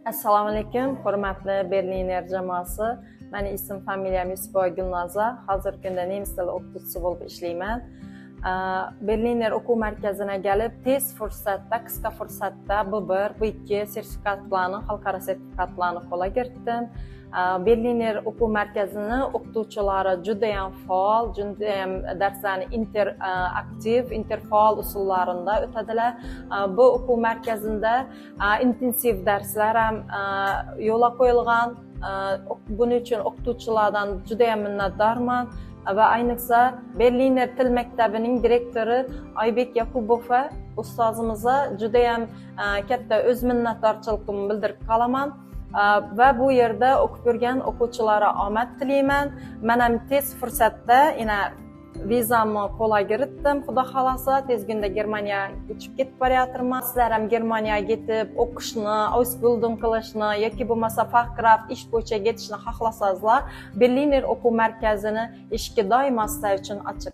Assalomu alaykum, hurmatli Berliner jamoasi. Mani ism familiyam Yusupova Gulnoza. Hozirgi kunda nemis tili o'qituvchisi bo'lib ishlayman. Berliner o'quv markazine kelib, tez fursatda, qisqa fursatda B1, B2 sertifikatlarni, xalqaro sertifikatlarni qo'lga kiritdim. Berliner o'quv markazini o'qituvchilari judayam faol, judayam darslarni interaktiv, interfaol usullarida o'tadilar. Bu o'quv markazida intensiv darslar ham yo'lga qo'yilgan. Buning uchun o'qituvchilardan judayam minnatdorman va ayniqsa Berliner til maktabining direktori Oybek Yakubova ustozimizga judayam katta o'z minnatdorchiligimni bildirib qolaman. Va bu yerda o'qib yurgan o'quvchilarga omad tilayman. Man ham tez fursatda yana vizamni qo'lga kiritdim, xudo xohlasa, tez kunda Germaniyaga uchib ketib borayotirman. Sizlar ham Germaniyaga ketib o'qishni, Ausbildung qilishni yoki bo'lmasa Fachkraft ish bo'yicha ketishni xohlasangizlar, Berliner o'quv markazini eshigi doimo sizlar uchun ochiq.